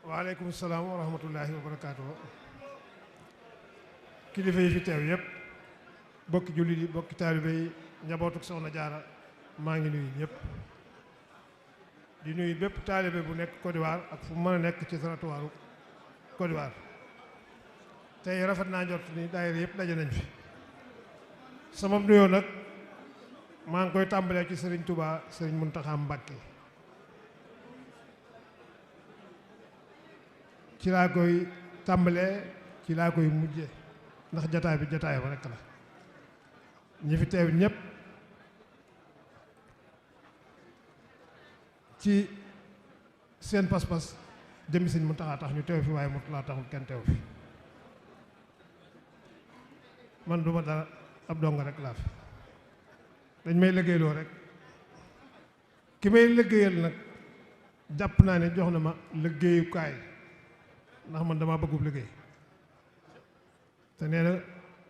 waaleykum salaam wa rahmatullahi wa barakaatu. kilifa yi fi teew yëpp bokki jullit yi bokki taalibe yi njabootuk soxna jaara maa ngi nuyu ñëpp di nuyu bépp taalibe bu nekk Côte d'Ivoire ak fu mën a nekk ci territoire Côte d'Ivoire. tey rafet naa njort ni daayira yëpp daje nañ fi. sama nuyoo nag maa ngi koy tàmbalee ci Serigne Touba Serigne Mountakha Mbacké ci laa koy tàmbalee ci laa koy mujjee ndax jataay bi jataay ba rekk la. ñi fi teew ñëpp ci seen pas-pas jëmmi Sëñ Muntaxa tax ñu teew fi waaye Murtala taxul kenn teew fi. man duma dara ab donga rek laa fi dañ may liggéeyloo rek ki may liggéeyal nag jàpp naa ne jox na ma liggéeyukaay ndax man damaa bëggub liggéey te nee na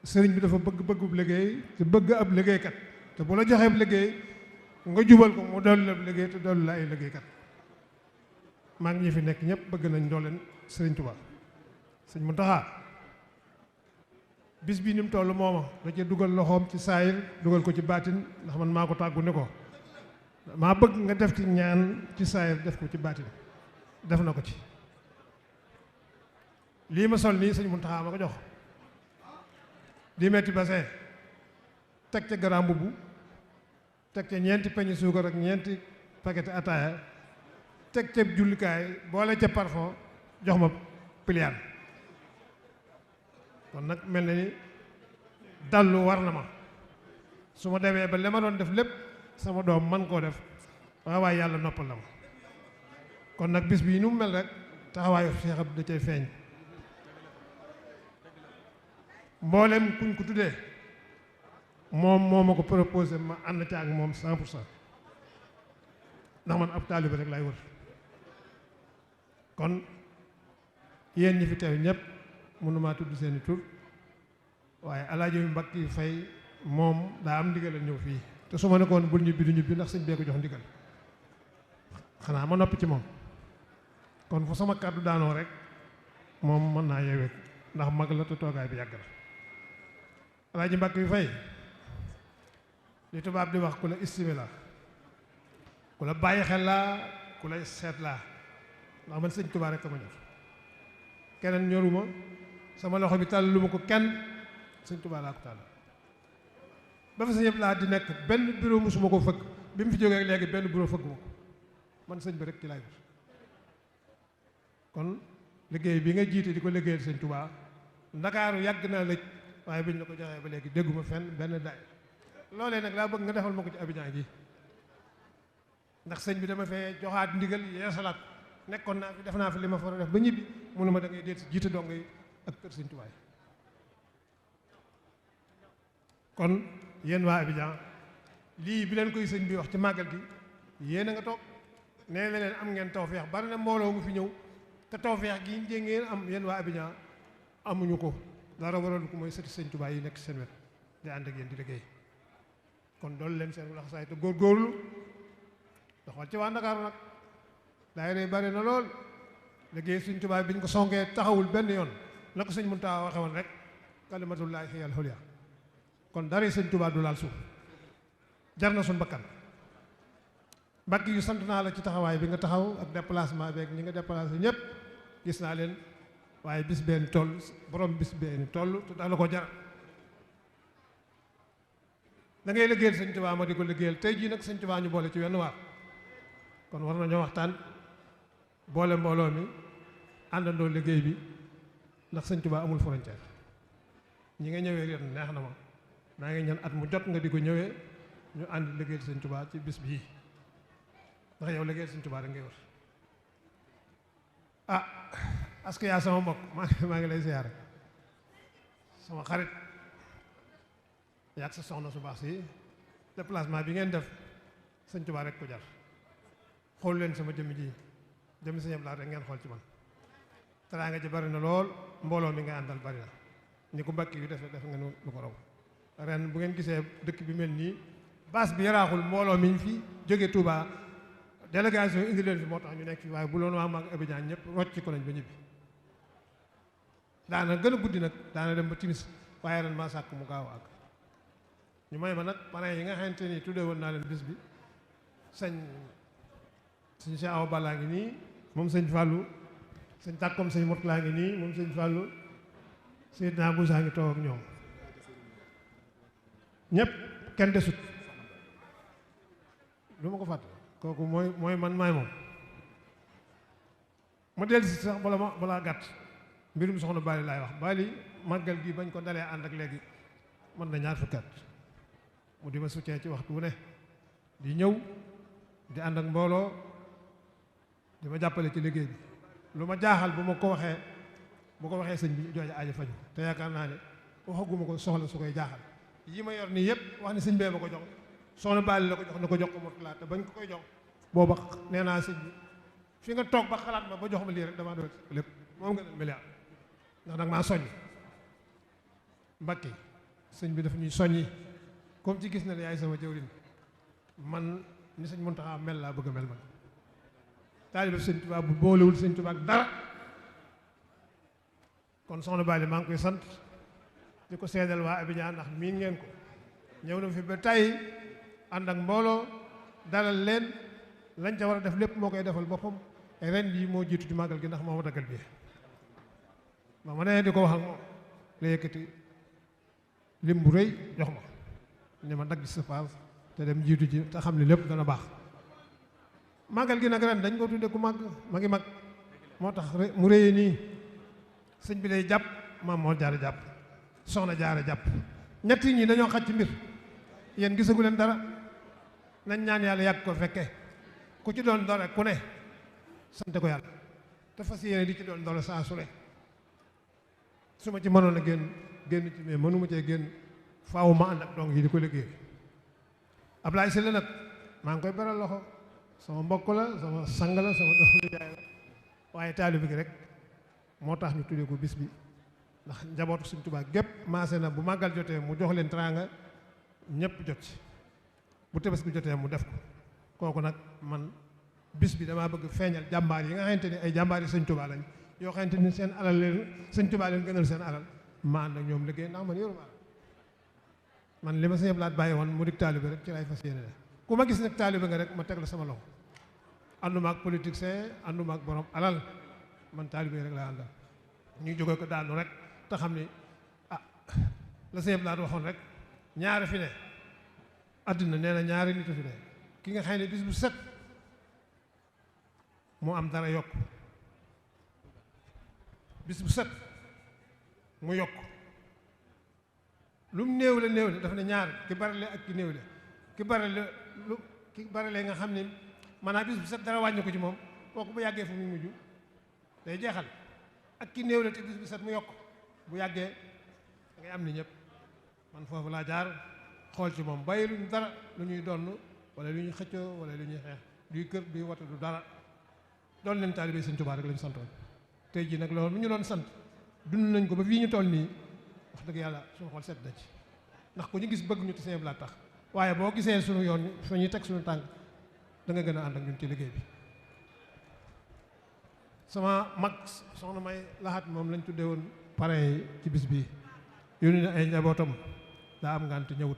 sëriñ bi dafa bëggub liggéey te bëgg ab liggéeykat te bu la joxee ab liggéey nga jubal ko mu dolli la ab liggéey te dolli la ay liggéeykat. maa ngi ñi fi nekk ñëpp bëgg nañ dooleen sëriñ Tuubaa. Sëñ Muntaxa bis bii ni mu toll mooma da cee dugal loxoom ci saayir dugal ko ci baatin ndax man maa ko tàggu ne ko maa bëgg nga def ci ñaan ci saayir def ko ci baatin def na ko ci. lii ma sol nii Sëñ Muntaxa ma ko jox di metti bassin teg ca garaam mbubb teg ca ñeenti peñi suukar ak ñeenti paquet ataaya teg ca jullikaay boole ca parfum jox ma piliyaan. kon nag mel na ni dallu war na ma su ma demee ba li ma doon def lépp sama doom man koo def waaye yàlla noppal la ma. kon nag bis bii nu mu mel rek taxawaayu Seex Abdu da cay feeñ. mboolem kuñ ko tuddee moom moo ma ko proposé ma ànd ca ak moom 100% ndax man ab taalibe rek lay wër. kon yéen ñi fi teew ñëpp mënumaa tudd seeni tur waaye Alaaji Mbàkke Fay moom daa am ndigal a ñëw fii te su ma nekkoon bul ñibbi du ñibbi ndax sëñ bee ko jox ndigal xanaa ma noppi ci moom. kon fu sama kàddu daanoo rek moom mën naa yeewee ndax mag la te toogaay bi yàgg na. Alaaji Mbàkke Fay li tubaab di wax ku la estimé la ku la bàyyi xel laa ku lay seet laa ndax man sëñ Tuubaa rek ma ñor keneen ñoruma sama loxo bi tàll lu ma ko kenn sëñ Tuubaa laa ko tàll. ba fa sëñ yëpp laa di nekk benn bureau musuma ko fëgg bi mu fi jógee léegi benn bureau fëgg ma ko man sëñ bi rek ci laay wut. kon liggéey bi nga jiite di ko liggéeyal sëñ Tuubaa ndakaaru yàgg naa lëj waaye biñ la ko joxee ba léegi dégguma fenn benn daay loolee nag laa bëgg nga defal ma ko ci Abidjan gi ndax sëñ bi dama fee joxaat ndigal yeesalaat nekkoon naa fi def naa fi li ma fa def ba ñibbi mënu ma da ngay déet si jiite dong yi ak kër sëñ Tuubaa. kon yéen waa Abidjan lii bi leen koy sëñ bi wax ci màggal gi yéen a nga toog nee na leen am ngeen tawfeex bari na mbooloo mu fi ñëw te tawfeex gi njee ngeen am yéen waa Abidjan amuñu ko dara waral ko mooy sëti sëñ Tuubaa yi nekk seen wet di ànd ak yéen di liggéey. kon doolu leen seen laxasaay te góorgóorlu doxal ci waa Ndakaaru nag daayira yi bari na lool liggéey sëñ Tuubaa biñ ko songee taxawul benn yoon la ko sëñ Muntaxa waxe woon rek kalimatullaahi hiyal ulya. kon dara sëñ Tuubaa du laal suuf jar na suñ bakkan. Mbàkke yu sant naa la ci taxawaay bi nga taxaw ak déplacement beeg ñi nga déplacé ñëpp gis naa leen waaye bis benn toll borom bis benn toll te daal la ko jar. da ngay liggéeyal sëñ Tuubaa ma di ko liggéeyal tey jii nag sëñ Tuubaa ñu boole ci wenn waar kon war nañoo waxtaan boole mbooloo mi àndandoo liggéey bi ndax sëñ Tuubaa amul frontière. ñi nga ñëwee ren neex na ma maa ngi ñaan at mu jot nga di ko ñëwee ñu ànd liggéeyal sëñ Tuubaa ci bis bii ndax yow liggéey Sëñ Tuubaa rek ngay wër. ah est-ce que yaa sama mbokk maa ngi lay siyaare sama xarit yaag sa soxna su baax si déplacement bi ngeen def Sëñ Tuubaa rek ko jar. xool leen sama jëmm ji jëmm Sëñ Abdou Lahad rek ngeen xool ci man teraanga ji bari na lool mbooloo mi nga àndal bari na ni ko mbakki yu def nga nu ko raw ren bu ngeen gisee dëkk bi mel nii baas bi yaraaxul mbooloo mi ñu fi jóge Touba délégation indi leen fi moo tax ñu nekk fi waaye bu loolu waa mag Abidjan ñëpp rocc ko nañ ba ñibbi daana gën a guddi nag daana dem ba timis waaye ren maa sàkk mu gaaw ak ñu may ma nag parrain yi nga xamante ni tuddee woon naa leen bis bi sëñ Cheikh Awa Balla ngi nii moom sëñ Fallou sëñ tàkkom sëñ Mourtala ngi nii moom sëñ Fallou Seydina Boussa ngi toog ak ñoom ñëpp kenn desut du ma ko fàtte kooku mooy man maay moom ma dellu si sax balaa gàtt mbirum soxna Bali laay wax Bali màggal gi bañ ko dalee ànd ak léegi mën na ñaar fukki at mu di ma soutien ci waxtu wu ne di ñëw di ànd ak mbooloo di ma jàppale ci liggéey bi lu ma jaaxal bu ko waxee sëñ bi jooja aajo faju te yaakaar naa ne waxaguma ko soxla su koy jaaxal yi ma yor nii yëpp wax ni sëñ bee ma ko jox soxna Bali la ko jox na ko jox ko Mourtala te bañ ko koy jox booba nee naa sëñ bi fi nga toog ba xalaat ma ba jox ma lii rek damaa doon lépp moom nga leen milliard ndax nag maa soññ Mbàkke sëñ bi dafa ñuy soññi comme ci gis na ne yaay sama jëwriñ man ni sëñ Muntaxa mel laa bëgg a mel man taalibe sëñ Tuubaa bu boolewul sëñ Tuubaa ak dara kon soxna Bali maa ngi koy sant di ko seedal waa Abidjan ndax miin ngeen ko ñëw na fi ba tey ànd ak mbooloo dalal leen lañ ca war a def lépp moo koy defal boppam ren yi moo jiitu ci màggal gi ndax moo ma daggal bi ma ne di ko wax ak moom la yëkkati lim bu rëy jox ma ne ma dagg sa paas te dem jiitu ji te xam ne lépp dana baax màggal gi nag ren dañ ko tudde ku màgg ma ngi mag moo tax mu rëyee nii sëñ bi lay jàpp maam moo jaara jàpp soxna jaara jàpp ñett ñi dañoo xaj ci mbir yéen gisagu leen dara nañ ñaan yàlla yàgg ko fekke ku ci doon dara ku ne sante ko yàlla te fas yéene di ci doon dara saa su ne su ma ci mënoon a génn ci mais mënuma cee génn faaw ma ànd ak dong yi di ko liggéey Ablaye Sylla nag maa ngi koy beral loxo sama mbokk la sama sang la sama doxali jaay la waaye taalibe gi rek moo tax ñu tuddee ko bis bi ndax njabootu Sëñ Tuubaa gépp maase na bu màggal jotee mu jox leen teraanga ñëpp jot ci bu Tabaski jotee mu def ko kooku nag man bis bi damaa bëgg feeñal jàmbaar yi nga xamante ni ay jàmbaar yi Sëñ Tuubaa lañ yoo xamante ni seen alal leen Sëñ Tuubaa leen gënal seen alal ma ànd ak ñoom liggéey ndax man yoruma man li ma Sëñ Abdou Lahad bàyyi woon mu dig taalibe rek ci lay fas yéene ku ma gis nag taalibe nga rek ma teg la sama loxo ànduma ak politicien ànduma ak borom alal man taalibe rek laa àndal ñuy jóge ko daanu rek te xam ni la Sëñ Abdou Lahad waxoon rek ñaari fi ne àddina nee na ñaari nit a fi ne ki nga xam ne bis bu set mu am dara yokk bis bu set mu yokk lu mu néew la dafa ne ñaar ki barale ak ki néew la ki barale nga xam ne maanaam bis bu set dara wàññi ko ci moom kooku bu yàggee fu muy mujj day jeexal ak ki néew la te bis bu set mu yokk bu yàggee da ngay am ni ñëpp man foofu laa jaar xool ci moom bàyyi luñ dara lu ñuy donn wala lu ñuy xëccoo wala lu ñuy xeex duy kër duy wata du dara doon leen taalibe Sëñ Tuubaa rek lañu santoon tey jii nag loolu mu ñu doon sant dund nañ ko ba fii ñu toll nii wax dëgg yàlla suñu xool set na ci ndax ku ñu gis bëgg ñu te Sëñ Abdou Lahad tax waaye boo gisee suñu yoon fa ñuy teg suñu tànk da nga gën a ànd ak ñun ci liggéey bi sama mag soxna May Lahat moom lañ tuddee woon pare ci bis bii yónni na ay njabootam daa am ngant ñëwut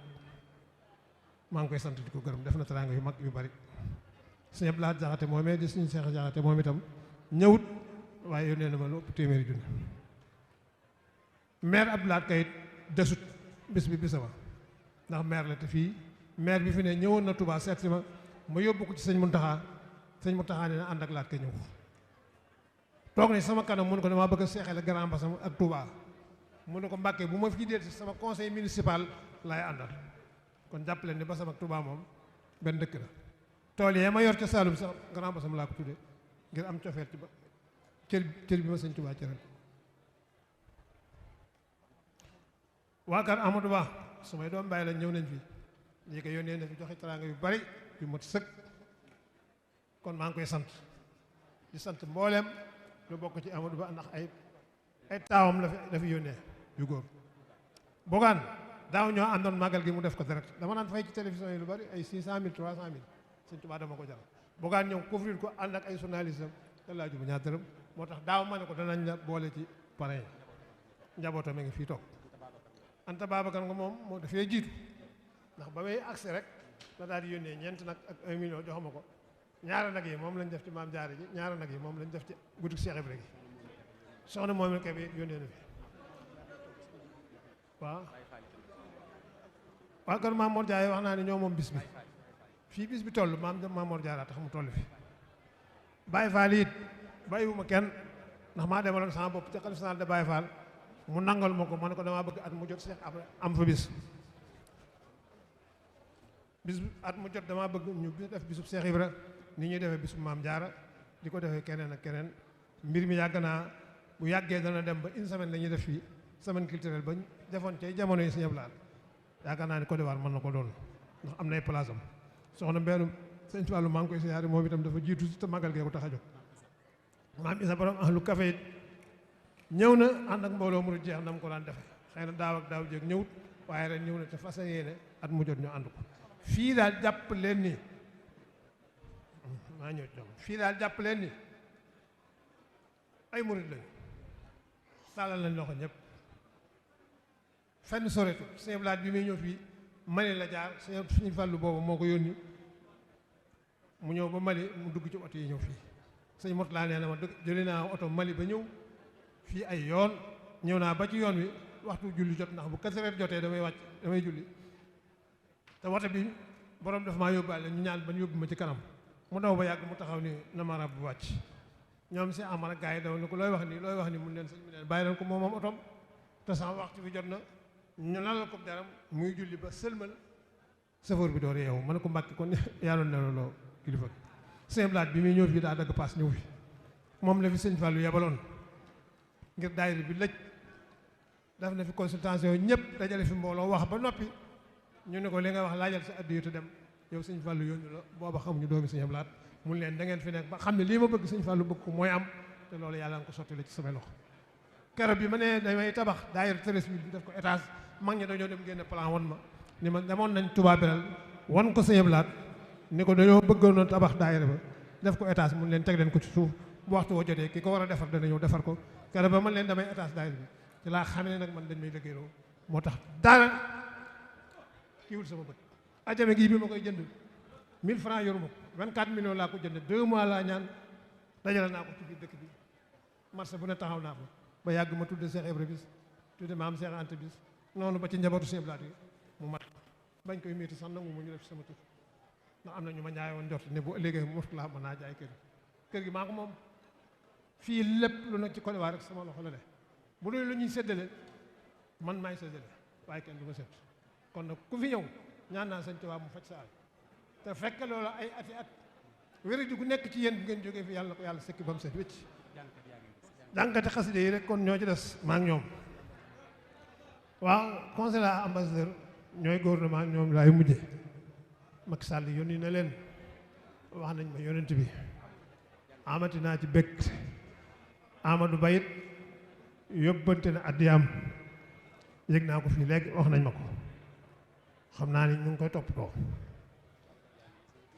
maa ngi koy sant di ko gërëm def na teraanga yu mag yu bari Sëñ Abdou Lahad Jaxate moomee di suñu Seex Jaxate moom itam ñëwut waaye yónnee na ma lu ëpp téeméeri junni maire Abdou Lahad kayit desut bis bi bisama ndax maire la te fii maire bi fi ne ñëwoon na Touba seet si ma yóbbu ko ci sëñ Muntaxa ne na ànd ak Lahad ka ñëw toog ne sama kanam mu ne ko damaa bëgg a seexale Grand Bassam ak Touba mu ne ko Mbàkke bu ma fi dee si sama conseil municipal laay àndal kon jàpp leen ni Bassam ak Touba moom benn dëkk la tool yee ma yor ca Saalum sax Grand Bassam laa ko tudde ngir am cofeel ci ba cër bi ma sëñ Tuubaa cëral waa kër Amadou Ba samay doom bàyyi lañ ñëw nañ fi lii ko yónnee na fi joxe teraanga yu bari yu mat sëkk kon maa ngi koy sant di sant mbooleem lu bokk ci Amadou Ba ndax ay taawam la fi yónnee yu góor Bogaan daaw ñoo àndoon màggal gi mu def ko direct dama naan fay ci télévision yi lu bari ay 600 000 300 000 sëñ Tuubaa dama ko jaral Bogaan ñëw couvrir ko ànd ak ay journaliste am te laaju bu ñaar dërëm moo tax daaw ma ne ko danañ la boole ci parrain njabootam a ngi fii toog Anta Babacar nga moom moo dafay jiitu ndax ba may agsi rek la daal di yónnee ñeent nag ak 1 million jox ma ko ñaara nag yi moom lañ def ci maam Jaara ji ñaara nag yi moom lañ def ci guddi Cheikh Ibrahima gi soxna moom la bi yónnee na fi waaw waa kër Maam Mor Jaara wax naa ne ñoo moom bis bi fii bis bi toll Maam Mor Jaara tax mu toll fi Baye Fall it bàyyiwuma kenn ndax maa demaloon sama bopp ca xalifa général de Baye Fall mu nangal ma ko ma ne ko damaa bëgg at mu jot Cheikh am fa bis at mu jot damaa bëgg ñu def bisub Cheikh Ibra ni ñuy defee bisub Maam Jaara di ko defee keneen ak keneen mbir mi yàgg naa bu yàggee dana dem ba une semaine la ñuy def fii semaine culturelle ba defoon cay jamono yi Sëñ Abdu Lahat yaakaar naa ni Côte d'Ivoire mën na ko doon ndax am nay place am soxna Mbeenum sëñ Fallu maa ngi koy siyaare moom itam dafa jiitu te magal gee ko tax a jóg maam Isa borom ahlu café it ñëw na ànd ak mbooloo mu jeex na mu ko daan defe xëy na daaw ak daaw jéeg ñëwut waaye ren ñëw na te fas yéene at mu jot ñu ànd ko fii daal jàpp leen ni maa ñëw ci fii daal jàpp leen ni ay murit lañ tàllal nañ loxo ñëpp fenn soretu Sëñ Abdu Lahat bi muy ñëw fii Mali la jaar Sëñ Fallu boobu moo ko yónni mu ñëw ba Mali mu dugg ci oto yi ñëw fii Sëñ Murtala nee na ma jëlee naa oto Mali ba ñëw fii ay yoon ñëw naa ba ci yoon wi waxtu julli jot ndax bu 4 heures jotee damay wàcc damay julli te woto bi borom daf maa yóbbaale ñu ñaan ba ñu yóbbu ma ci kanam mu daw ba yàgg mu taxaw ni na ma rab bu wàcc ñoom si amara gars yi daw ni ko looy wax ni mun leen sëñ bi leen bàyyi leen ko moom otom te sama waxtu bi jot na ñu lalal ko daram muy julli ba sëlmal safoor bi door yeewu ma ne ko mbàkki kon yàlloon neloloo kilifa Sëñ Abdu Lahat bi muy ñëw fii daa dagg paas ñëw fi moom la fi sëñ Fallu yebaloon ngir daayira bi lëj daf na fi consultation ñëpp dajale fi mbooloo wax ba noppi ñu ne ko li nga wax laajal sa addiya te dem yow sëñ Fallu yónni la booba xamuñu doomi Sëñ Abdu Lahat mun leen da ngeen fi nekk ba xam ne lii ma bëgg sëñ Fallu bëgg ko mooy am te loolu yàlla nga ko sotti la ci samay loxo keroog bi ma ne damay tabax daayira treize bi def ko étage mag ñi dañoo dem génne plan won ma ni ma demoon nañ Touba Belal won ko Sëñ Abdu Lahat ni ko dañoo bëggoon tabax daayira ba def ko étage mun leen teg leen ko ci suuf bu waxtu woo jotee ki ko war a defar dana ñëw defar ko keroog ba man leen damay étage daayira bi ci laa xamee ne nag man dañ may liggéeyloo moo tax dara kiiwul sama bët ajame gii bi ma koy jënd 1000 francs yoruma ko 24 millions laa ko jënd 2 mois laa ñaan dajale naa ko ci biir dëkk bi marché bu ne taxaw naa ko ba yàgg ma tudde Cheikh Ibra bis tudde maam Cheikh Anta bis noonu ba ci njabootu Sëñ Abdu Lahat yi mu mat bañ koy métti sax nangu mu ñu def sama tur ndax am na ñu ma ñaayoon njort ne bu ëllëgee Murtala mën naa jaay kër gi maa ko moom fii lépp lu nekk ci Côte d'Ivoire rek sama loxo la ne bu dee lu ñuy séddale man maay séddale waaye kenn du ma sédd kon nag ku fi ñëw ñaan naa Sëñ Tuubaa mu faj sa aay te fekk loolu ay ati at wéri gu nekk ci yéen bu ngeen jógee fi yàlla na ko yàlla sekki ba mu set wécc jàngate xaside yi rek kon ñoo ci des maa ngi ñoom waaw consulat ambassadeur ñooy gouvernement ñoom laay mujje Macky Sall yónni na leen wax nañ ma yonent bi amati naa ci bëgg Amadou Bayit yóbbante na addiyaam yëg naa ko fii léegi wax nañ ma ko xam naa ni ñu ngi koy toppatoo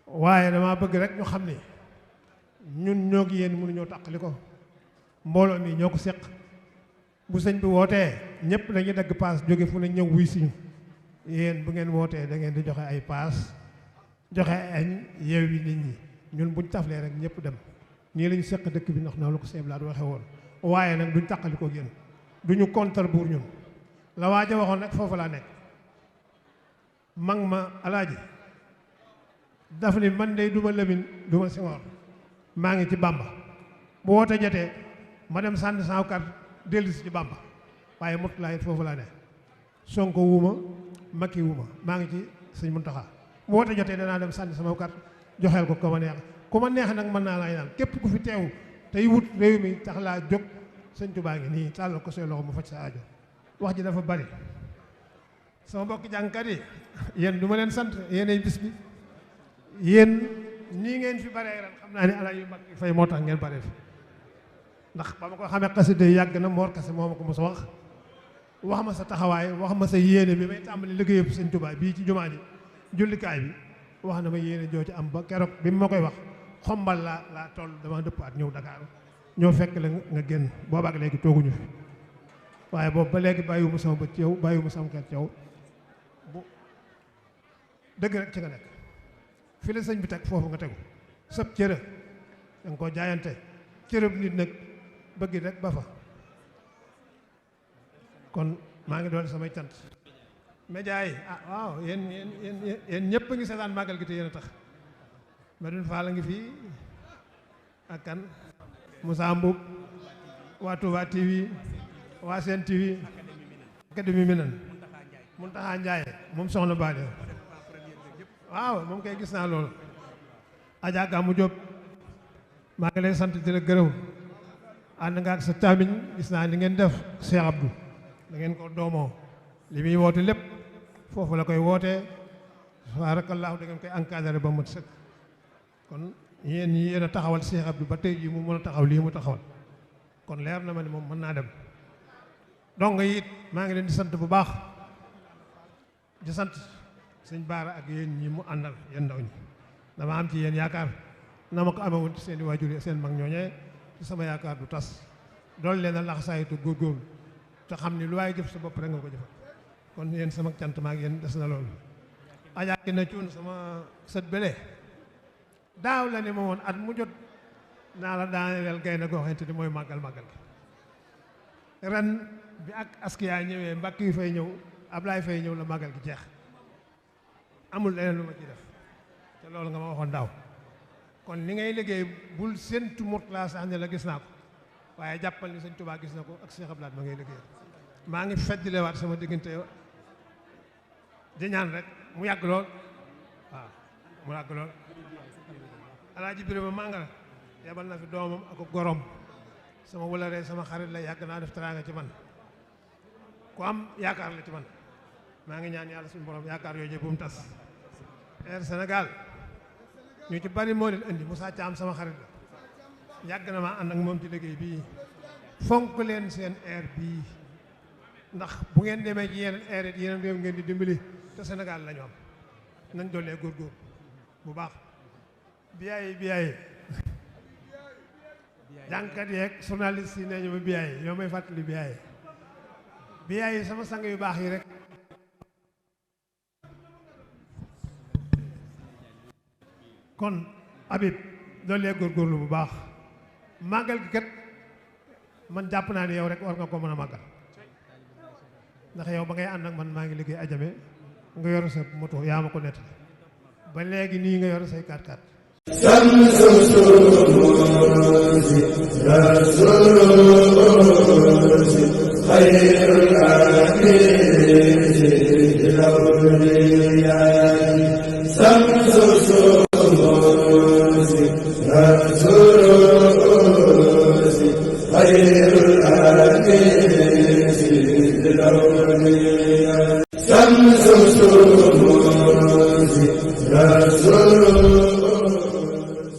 waaye dama bëgg rek ñu xam ni ñun ñoo ngi yéen mënuñoo tàqali ko mbooloo mi ñoo ko seq bu sëñ bi wootee ñëpp dañuy dagg paas jóge fu ne ñëw wuy siñu yéen bu ngeen wootee da ngeen di joxe ay paas joxe añ yeew yi nit ñi ñun buñ taflee rek ñëpp dem nii lañu seq dëkk bi ndax na lu ko Sëñ Abdu Lahat waxe woon waaye nag duñ tàqali ko génn duñu contre buur ñun la waaja waxoon nag foofu laa nekk mag ma alaaji daf ni man de duma Lamin duma Senghor maa ngi ci Bàmba bu woote jotee ma dem sànni sama carte dellu si ci Bàmba waaye Murtala it foofu laa ne Sonko wuuma Macky wuuma maa ngi ci Sëñ Muntaxa bu woote jotee danaa dem sànni sama carte joxeel ko ma neex ku ma neex nag mën naa laa ñaan képp ku fi teew tey wut réew mi tax laa jóg sëñ Tuubaa ngi nii tàllal ko say loxo mu faj sa aajo wax ji dafa bari sama mbokki jàngkat yi yéen du ma leen sant yéenay bis bi yéen nii ngeen fi baree ren xam naa ni ala yu mag fay moo tax ngeen baree fi ndax ba ma ko xamee xasida yàgg na Mor Kase moo ma ko mos a wax ma sa taxawaay wax ma sa yéene bi may tàmbali liggéeyam sëñ Tuubaa bii ci jumaa ji jullikaay bi wax na ma yéene joo ci am ba keroog bi ma koy wax xombal laa toll dama dëppaat ñëw Dakar ñoo fekk la nga génn boobaak léegi tooguñu fi waaye boobu ba léegi bàyyiwuma sama bët ci yow bàyyiwuma sama xel ci yow bu dëgg rek ci nga nekk fi la sëñ bi teg foofu nga tegu sëb cëra da nga koo jaayante cërëb nit nag bëgg rek ba fa kon maa ngi doon samay cant média yi waaw yéen ñëpp a ngi seetaan màggal gi te yéen a tax Medoune Fall a ngi fii ak kan Moussa Mboub waa Touba TV waa Sen TV Académie Minane Muntaxa Njaay moom soxna Bale waaw moom kay gis naa loolu Adja Gamou Diop maa ngi lay sant di la gërëm ànd nga ak sa taamiñ gis naa ni ngeen def Cheikh Abdou da ngeen ko doomoo li muy woote lépp foofu la koy wootee baarakallaahu da ngeen koy encadré ba mu sëkk kon yéen ñi yéen a taxawal Cheikh Abdou ba tey jii mu mën a taxaw lii mu taxawal kon leer na ma ni moom mën naa dem donc it maa ngi leen di sant bu baax di sant sëñ Baara ak yéen ñi mu àndal yéen ndaw ñi dama am ci yéen yaakaar na ma ko amee woon ci seen i waajur seen mag ñooñee ci sama yaakaar du tas dool leen a laxasaayitu góorgóorlu te xam ni lu waaye jëf sa bopp rek nga ko jëfal kon yéen sama cant maa ngi yéen des na loolu ajaaki na cuun sama sët bële daaw la ni ma woon at mu jot naa la daaneel gaynde goo xamante ni mooy màggal gi ren bi ak askiya ñëwee mbàkk yi fay ñëw Ablaay fay ñëw la màggal gi jeex amul leneen lu ma ciy def te loolu nga ma waxoon daaw kon li ngay liggéey bul séntu Mourtala sax ne la gis naa ko waaye jàppal ni sëñ Tuubaa gis na ko ak Cheikh Abdoulaye ma ngay liggéey maa ngi feddilewaat sama diggante di ñaan rek mu yàgg lool waaw mu yàgg lool Alaaji Birima Mangara yebal na fi doomam ak gorom sama wëlëree sama xarit la yàgg naa def teraanga ci man ku am yaakaar la ci man maa ngi ñaan yàlla suñu borom yaakaar yooyu bu mu tas Air Sénégal ñu ci bari moo leen indi Moussa Thiam sama xarit la yàgg na maa ànd ak moom ci liggéey bii fonk leen seen air bii ndax bu ngeen demee ci yeneen air it yeneen réew ngeen di dimbali te Sénégal la ñu am nañ doolee góorgóor bu baax biyaay jàngkat yeeg journaliste yi nee ñu ma biyaay ñoo may fàttali biyaay sama sang yu baax yi rek kon Habib doolee góorgóorlu bu baax màggal gi kat man jàpp naa ne yow rek war nga ko mën a màggal ndax yow ba ngay ànd ak man maa ngi liggéey ajame nga yor sa moto yaa ma ko nett ba léegi nii nga yor say 4x4 خير الأنام